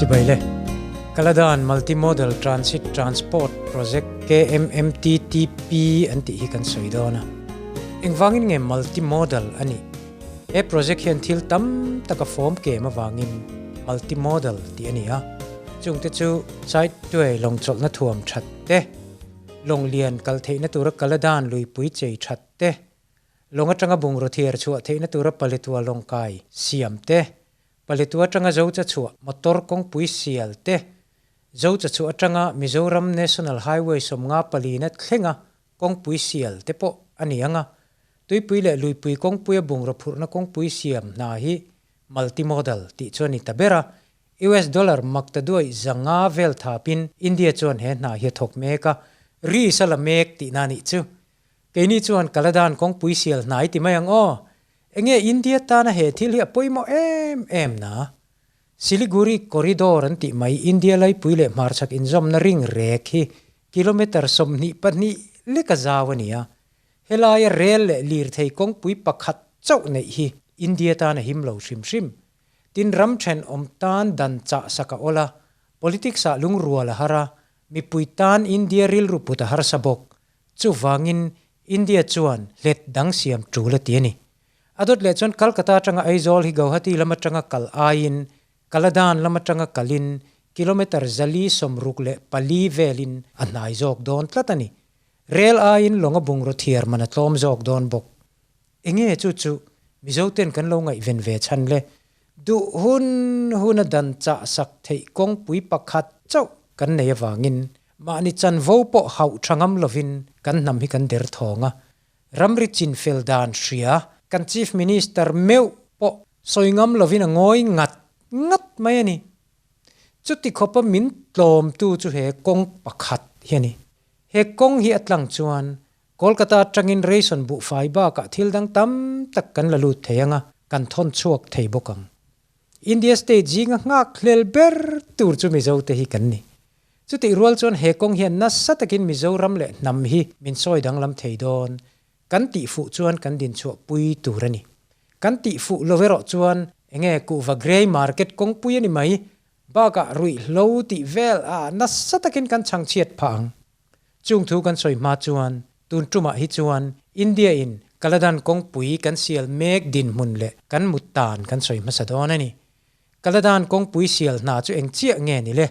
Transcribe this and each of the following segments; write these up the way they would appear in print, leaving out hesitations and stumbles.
Chibai le. Kaladan Multimodal Transit Transport Project, KMMTTP, an tih hi kan sawi dawn a. Engvangin nge multimodal a nih? He project hian thil tam tak a fawm kem avangin multimodal tih a ni a. Chungte chu Chaittuai lawngchawlhna thuam that te, lawng lian kal theihna tura Kaladan luipui chei that te, Lawng atanga bungraw thiar chhuah theihna tura paletua lawng kai siam te, paletua atanga Zocha chhuah motor kawngpui sial te, Zocha chhuah atanga Mizoram National Highway 54 na thlenga kawngpui sial te pawh a ni ang a. Tuipui leh luipui kawngpuia bungraw phurhna kawngpui siam hna hi multimodal tih chu a ni ta ber a. US dollar mak ta duai 500 vel thapin India chuan he hna hi a thawk mek a, ri sa la mek tihna a nih chu. Keini chuan Kaladan kawngpui sial hnai ti mai ang aw. Enge India tana he thil hi a pawimawh em em na? Siliguri Corridor an tih mai India laipui leh hmarchhak inzawmna ring rek hi kilometre 22 leka zau a ni a. Helaia rel leh lirthei kawngpui pakhat chauh neih hi India tan a him lo hrim hrim. Tin ram thenawm tan dan chah sak a awl a, politics ah lungrual a har a, mipui tan India rilru put a harsa bawk. Chuvangin India chuan hlet dang siam tul a ti a ni. A dawt leh chuan Calcutta atanga Aizawl hi Gauhati lam atanga kal aiin Kaladan lam atanga kalin kilometre 464 velin a hnai zawk dawn tlat a ni. Rel aiin lawnga bungraw thiar man a tlawm zawk dawn bawk. Enge chu chu Mizoten kan lo ngaihven ve chhan le? Duh hun huna dan chah sak theih kawngpui pakhat chauh kan nei avangin Mahni chanvo pawh hauh tha ngam lovin kan hnam hi kan der thawng a, ramri chinfel dan hria kan Chief Minister meuh pawh sawi ngam lovin a ngawi ngat ngat mai a ni. Chuti khawpa min tlawmtu chu he kawng pakhat hi a ni. He kawng hi a tlang chuan Kolkata atangin ration buhfai bakah thil dang tam tak kan la lut thei ang a, kan thawn chhuak thei bawk ang. India state zinga nghak hlel ber tur chu Mizo te hi kan ni. Chutih rual chuan he kawng hian nasa takin Mizoram leh hnam hi min sawi danglam thei dawn. Kan tih fuh chuan kan dinchhuah pui tur a ni. Kan tih fuh lo erawh chuan enge kuhva grey market kawngpui a ni mai. Bakah ruihhlo tih vel ah nasa takin kan chhangchhiat phah ang. Chung thu kan sawi hma chuan tun tumah hi chuan India in Kaladan kawngpui kan sial mek dinhmun leh kan mut tan kan sawi hmasa dawn a ni. Kaladan kawngpui sial hna chu eng chiah nge ni le?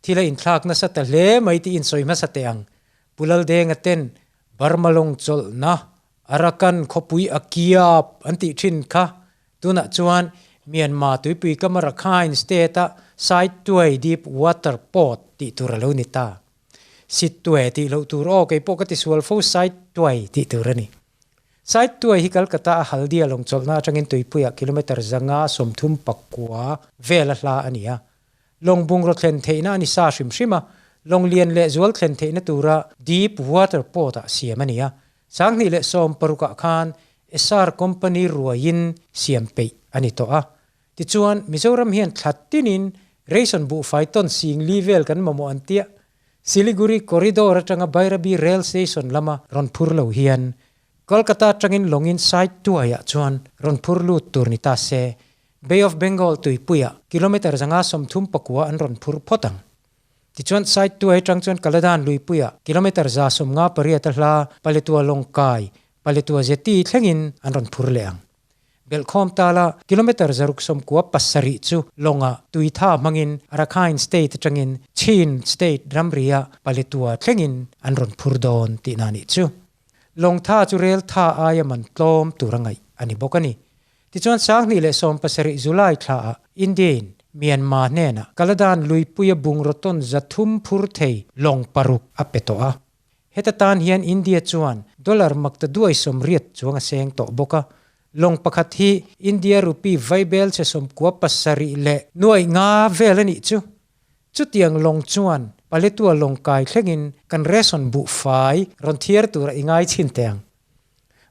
Thil a inthlak nasa ta hle mai tih in sawi hmasa teh ang. Pu Laldenga ten Burma lawng chawlhna Arakan khawpui a kiap an tih thin kha. Tunah chuan Myanmar tuipui kama Rakhine State-a Saituai Deep Water Port tih tur a lo ni ta. Sittuai tih loh tur aw kei pawh ka ti sual fo Saituai tih tur a ni. Saituai hi Calcutta a Haldia lawng chawlhna atangin tuipuiah kilometre 539 vel a hla a ni a. Lawng bungraw thlen theihna a ni sa hrim hrim a, lawng lian leh zual thlen theihna tura deep water port ah siam a ni a. 2016 ah khan Essar company ruaiin siam peih a ni tawh a. Tichuan, Mizoram hian thla tinin ration buhfai tawn sing li vel kan mamawh an tia. Siliguri corridor atanga Bairabi rail station lama rawn phur lo hian Kolkata atangin lawngin side tuaiah chuan rawn phur lut tur ni ta se, Bay of Bengal tuipuiah kilometre 539 an rawn phur phawt ang. Tichuan, side tuai atang chuan Kaladan luipuiah kilometre 158 a hla Paletua Lawngkai, Paletua Jetty thlengin an rawn phur leh ang. Belhkhawm tala kilometre 697 chu lawngah tuitha hmangin Rakhine State atangin Chin State ramria Paletua thlengin an rawn phur dawn tihna a nih chu. Lawng tha chu rel tha aia man tlawm tur a ngaih a ni bawk a ni. Tichuan 2017 July thlaah India-in Myanmar hnenah Kaladan luipuia bungraw tawn 300 phur thei lawng paruk a pe tawh a. Heta tan hian India chuan dollar 880 chuang a seng tawh bawk a. Lawng pakhat hi India rupee vaibel che 97 leh nuaih nga vel a nih chu. Chutiang lawng chuan Paletua lawng kai thlengin kan ration buhfai rawn thiar tura i ngai chhin teh ang.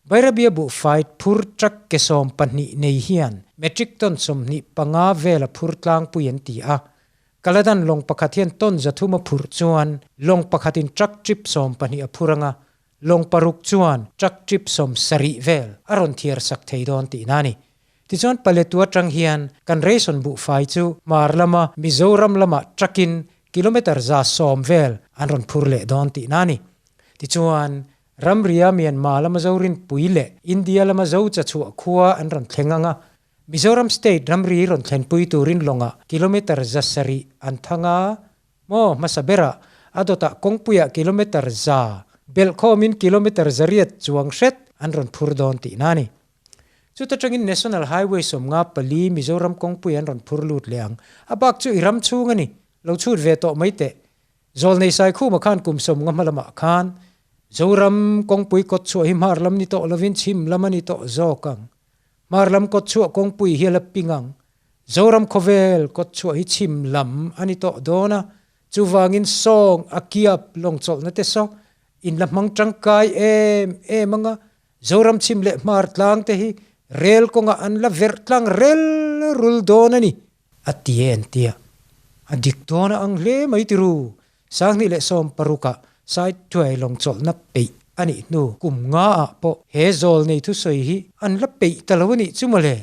Bairabia buhfai phur truck ke 12 nei hian metric ton 25 vela phur tlangpui an ti a. Kaladan lawng pakhat hian ton 300 a phurh chuan lawng pakhatin truck trip 12 a phur anga, lawng paruk chuan truck trip 70 vel a rawn thiar sak thei dawn tihna a ni. Tichuan Paletwa atang hian kan ration buhfai chu hmar lama Mizoram lamah truck-in kilometre 110 vel an rawn phur leh dawn tihna a ni. Tichuan ramria Myanmar lama Zorinpui leh India lama Zochachhuah khua an rawn thleng ang a, Mizoram state ramri rawn thlenpui turin lawngah kilometre 700 an thang a, maw hmasa berah a dawtah kawngpuiah kilometre 100 belhkhawmin kilometre 800 chuang hret an rawn phur dawn tihna a ni. Chuta tangin National Highway 54 Mizoram kawngpui an rawn phur lut leh ang. A bak chu i ram chhung a ni, lo chhut ve tawh mai teh. Zawlnei Saikhuma khan kum 50 hma lamah khan Zoram kawngpui kawtchhuah hi hmar lam ni tawh lovin chhim lam a ni tawh zawk ang. Hmar lam kawtchhuah kawngpui hi a la ping ang. Zoram khawvel kawtchhuah hi chhim lam a ni tawh dawn a, chuvangin sawng a kiap lawngchawlhna te saw in la hmang tangkai em em ang a, Zoram chhim leh hmar tlang te hi rel kawngah an la verh tlang rel rul dawn a ni. A ti e an tia. A dik dawn a ang hle mai tiru. 2016ah Side Thuai lawngchawlhna peih a nih hnu kum nga ah pawh he zawl nei thusawi hi an la peih ta lo a nih chu mawle.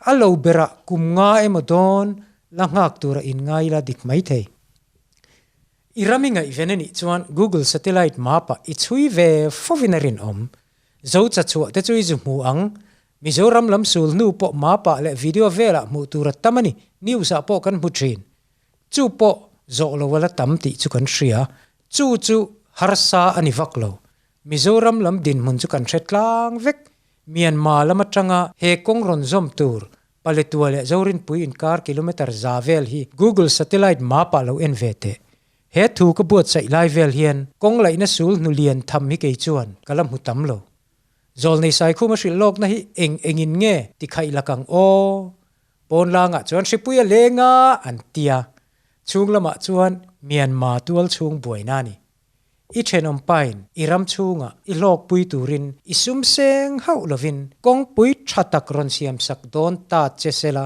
A lo berah kum nga emaw dawn la nghak tura inngai la dik mai thei. I ram i ngaihven a nih chuan Google Satellite map ah i chhui ve fovin a rinawm. Zo chachhuah te chu i zu hmu ang. Mizoram lam sul hnu pawh map ah leh video velah hmuh tur a tam a ni, news ah pawh kan hmu thin. Chu pawh zawh lo a la tam tih chu kan hria. Chu chu harsa a ni vak lo. Mizoram lam dinhmun chu kan hre tlang vek. Myanmar lam atanga he kawng rawn zawm tur Paletwa leh Zorinpui inkar kilometre 100 vel hi Google Satellite map ah lo en ve teh. He thu ka buatsaih lai vel hian kawng laihna sul hnu lian tham hi kei chuan ka la hmu tam lo. Zawlnei Saikhuma hrilh lawkna hi eng engin nge ti khaih lak ang aw? Pawnlangah chuan hripui a leng a an tia. Chhung lamah chuan Myanmar tual chhung buaina a ni. I thenawm pain i ram chhungah i hlawkpui turin i sum seng hauh lovin kawngpui tha tak rawn siamsak dawn ta che sela,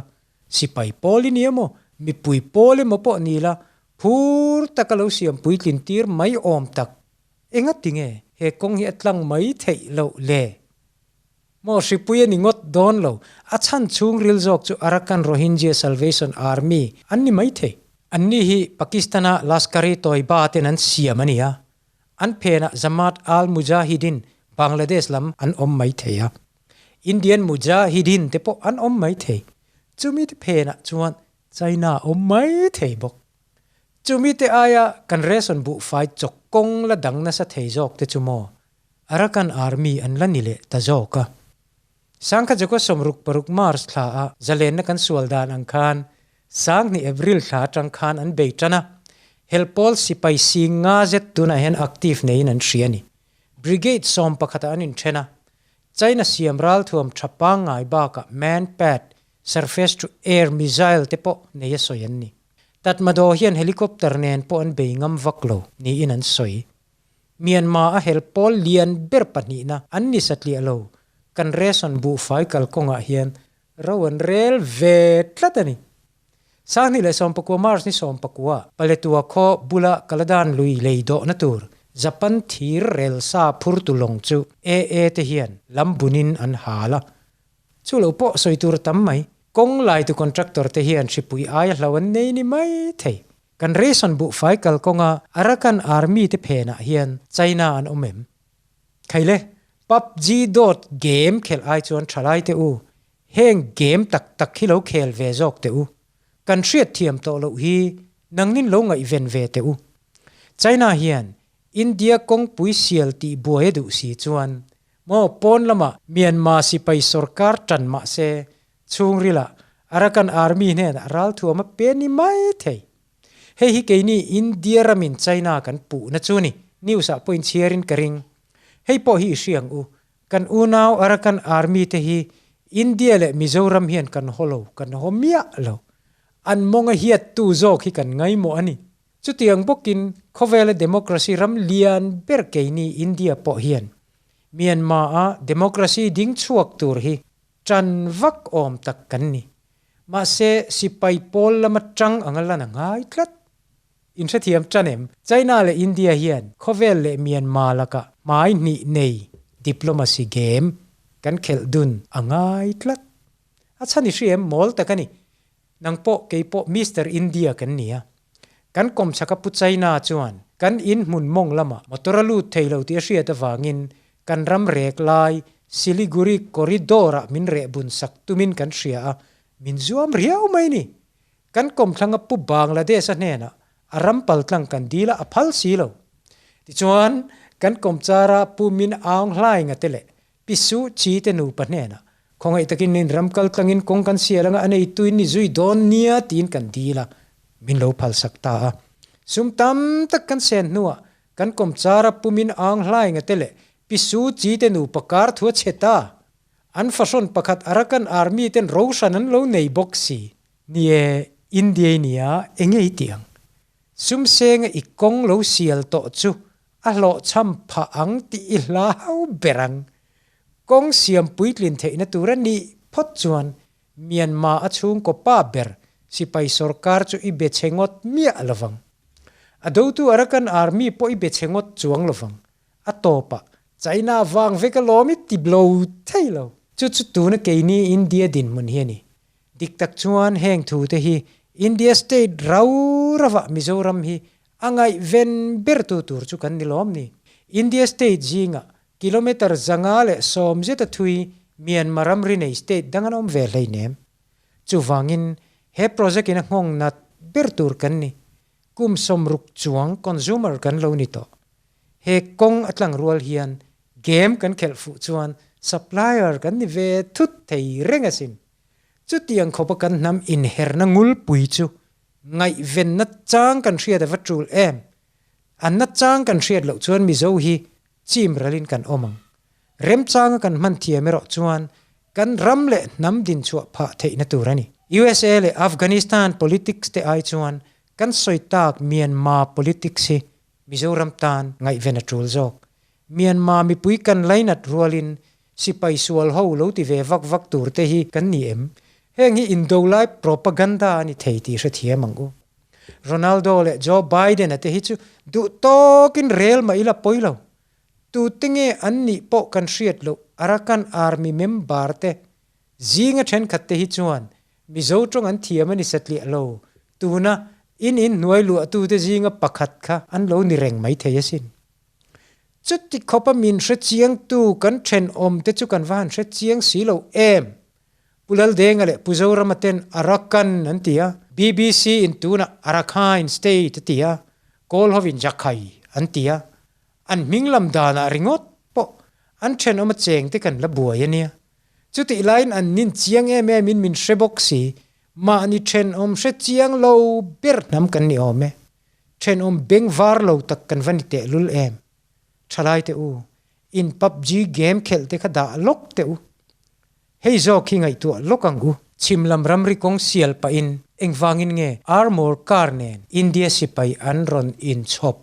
sipai pawl i ni emaw, mipui pawl emaw pawh ni la, phur taka lo siam puitlin tir mai awm tak. Engati nge he kawng hi a tlang mai theih loh le? Maw hripui a ni ngawt dawn lo, a chhan chhung ril zawk chu Arakan Rohingya Salvation Army an ni mai thei. Anni hi Pakistan-a Lashkar-e-Toiba ten an siam a ni a, an phenah Jamaat al-Mujahideen Bangladesh lam an awm mai thei a, Indian Mujahideen te pawh an awm mai thei. Chumi te phenah chuan China a awm mai thei bawk. Chumi te aia kan ration buhfai chawk kawng la dang nasa thei zawk te chu maw Arakan Army an la ni leh ta zawk a. Sangkha Joko 66 March thla a zalenna kan sual dan ang khan 2000 April thla atang khan an bei tan a. Helpawl sipai sing nga zet tunah hian active neiin an hria a ni. Brigade 11 ah an inthen a. China siam ralthuam tha pangngai bakah man-pad, surface to air missile te pawh nei a sawi an ni. Tatmadaw hian helicopter nen pawh an bei ngam vak lo niin an sawi. Myanmar a hel pawl lian ber pahnihna an ni satliah lo, kan ration buhfai kalkawngah hian ro an rel ve tlat a ni. 2019 March ni 19, Paletwa khaw bula Kaladan lui lei dawhna tur Japan thir rel sa phurtu lawng chu AA te hian lam bunin an hal a. Chu lo pawh sawi tur a tam mai. Kawng laitu contractor te hian hripui aia hlo an nei ni mai thei. Kan ration buhfai kalkawnga Arakan Army te phenah hian China an awm em? Khaile, PUBG dawt game khelh ai chuan thalai te u, heng game tak tak hi lo khel ve zawk teh u. Kan hriat thiam tawh loh hi nangnin lo ngaihven ve teh u. China hian India kawngpui sial tih buai a duh si chuan maw pawn lamah Myanmar sipai sorkar tan mah se Chhungrilah Arakan Army hnenah ralthuam a pe ni mai thei. Hei hi keini India ramin China kan puhna chu ni. News ah pawhin chhiarin ka ring. Hei pawh hi i hria ang u. Kan unau Arakan Army te hi India leh Mizoram hian kan haw lo, kan haw miah lo. An mawng a hiattu zawk hi kan ngaimawh a ni. Chutiang bawkin khawvela democracy ram lian ber keini India pawh hian Myanmar a democracy ding chhuak tur hi Ṭan vak awm tak kan ni. Mahse, sipai pawl lama ṭang anga lan a ngai tlat. In hrethiam ṭan em? China leh India hian khawvel leh Myanmar lakah hmai hnih nei diplomacy game kan khelh dun a ngai tlat. A chhan i hria em? Mawl tak a ni. Nang pawh kei pawh Mister India kan ni a. Kan kawmchhaka Pu China chuan kan in hmun mawng lamah motor a lut thei lo tih a hriat avangin kan ram rek lai Siliguri corridor-ah min reh bun sak tumin kan hria a, min zuam riau mai ni. Kan kawmthlanga Pu Bangladesh-a hnenah a ram paltlang kan dil a, a phal si lo. Tichuan, kan kawmchara Pu Min Aung Hlaing-a te leh Pi Su Kyi te nupa hnenah, Khawngaih takin nin ram kal tlangin kawng kan sial anga a neitu in ni zui dawn nia tiin kan dil a, min lo phalsak ta a. Sum tam tak kan sen hnuah kan kawmchara Pu Min Aung Hlaing-a te leh Pi Su Kyi te nupa kar thu a chhe ta. An fahrawn pakhat Arakan Army ten rohran an lo nei bawk si. Ni e, India i nia, enge i tih ang? Sum senga i kawng lo sial tawh chu a hlawhchham phah ang tih i hlau ber ang. Kawng siam puitlin theihna tur a nih phawt chuan Myanmar a chhungkaw pa ber sipai sorkar chu i be chhe ngawt miah lovang. A dotu Arakan Army pawh i be chhe ngawt chuang lovang. A tawpah China vang vek alawm i ti blo thei lo. Chu chu tuna keini India dinhmun hi a ni. Dik tak chuan heng thu te hi India state rau ravah Mizoram hi a ngaihven bertu tur chu kan ni lawm ni. India state zingah kilometre 110 zeta thui Myanmar ramri nei state dang an awm ve hleinem. Chuvangin he project in a nghawng nat ber tur kan ni. Kum 60 chuang consumer kan lo ni tawh. He kawng a tlang rual hian game kan khelh fuh chuan supplier kan ni ve thut thei reng asin. Chutiang khawpa kan hnam inherna ngulpui chu ngaihvenna chang kan hriat a va tul em? Anna chang kan hriat loh chuan Mizo hi chim ralin kan awm ang. Remchanga kan hman thiam erawh chuan kan ram leh hnam dinchhuah phah theihna tur a ni. USA leh Afghanistan politics te ai chuan kan sawi tak Myanmar politics hi Mizoram tan ngaihven a tul zawk. Myanmar mipui kan lainat rualin sipai sual ho lo ti ve vak vak tur te hi kan ni em? Heng hi indo lai propaganda a ni thei tih hrethiam ang u. Ronaldo leh Joe Biden-a te hi chu duh tawkin rel mah ila pawi lo. Tute nge an nih pawh kan hriat loh Arakan Army member te zinga thenkhat te hi chuan Mizo tawng an thiam a ni satliah lo, tuna in in hnuai luahtute zinga pakhat kha an lo ni reng maithei asin. Chuti khawpa min hre chiangtu kan thenawmte chu kan va han hre chiang si lo em? Pu Laldenga leh Pu Zorama ten Arakan an ti a, BBC in tunah Arakhine State a ti a, Kawl hovin Jakhai an ti a, an hming lam danah ringawt pawh an thenawma chengte kan la buai a nia. Chutih laiin an nin chiang em em in min hre bawk si, mahni thenawm hre chiang lo ber hnam kan ni awm e. Thenawm beng var lo tak kan va ni tehlul em. Thalai teh u, in PUBG game khelh te kha dah lawk teh u. Hei zawk hi ngaihtuah lawk ang u. Chhim lam ramri kawng sial pahin engvangin nge armour car nen India sipai an rawn inchhawp?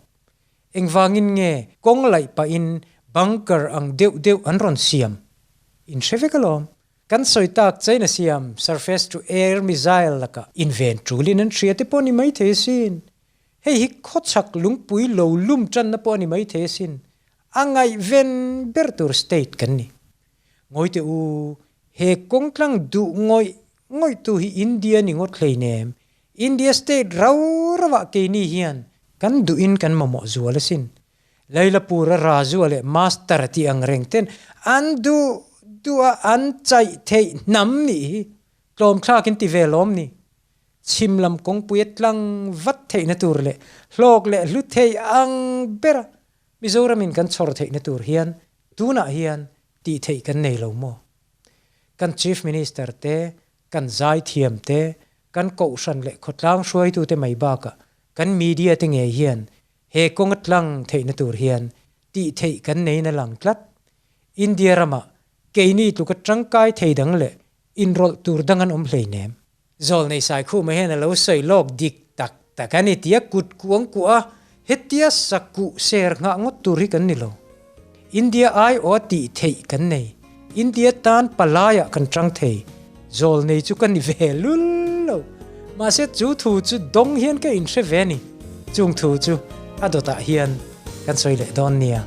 Engvangin nge kawng laih pahin bunker ang deuh deuh an rawn siam? In hre vek alawm. Kan sawi tak China siam surface to air missile lakah inven tulin an hria te pawh a ni maithei asin. Hei hi khawchhak lungpui lo lum tanna pawh a ni maithei asin. A ngaihven ber tur state kan ni. Ngawite u, he kawngtlang duh ngawih ngawihtu hi India ni ngawt hleinem. India state rau rauah keini hian kan duhin kan mamawh zual asin. Lailapura Rajua leh Master tih ang reng ten an duh duh a an chaih theih hnam nih hi tlawmthlak in ti ve lawm ni. Chhim lam kawngpui a tlang vat theihna tur leh hlawk leh hlu thei ang bera Mizoramin kan chhawr theihna tur hian tunah hian tih theih kan nei lo maw? Kan Chief Minister te, kan zaithiam te, kan kohhran leh khawtlang hruaitute mai bakah kan media te ngei hian He kawng a tlang theihna tur hian tih theih kan neiin a lang tlat. India ramah keini tluka tangkai thei dang leh inrawlh tur dang an awm hleinem. Zawlnei Saikhuma hian a lo sawi lawk dik tak tak a ni tia kut kuang kuah a, hetia sakuh ser nghah ngawt tur hi kan ni lo. India aiawha tih theih kan nei. India tan palaiah kan tang thei. Zawlnei chu ka ni ve lul lo. Mahse chu thu chu dawng hian ka inhre ve a ni. Chung thu chu a dawtah hian kan sawi leh dawn nia.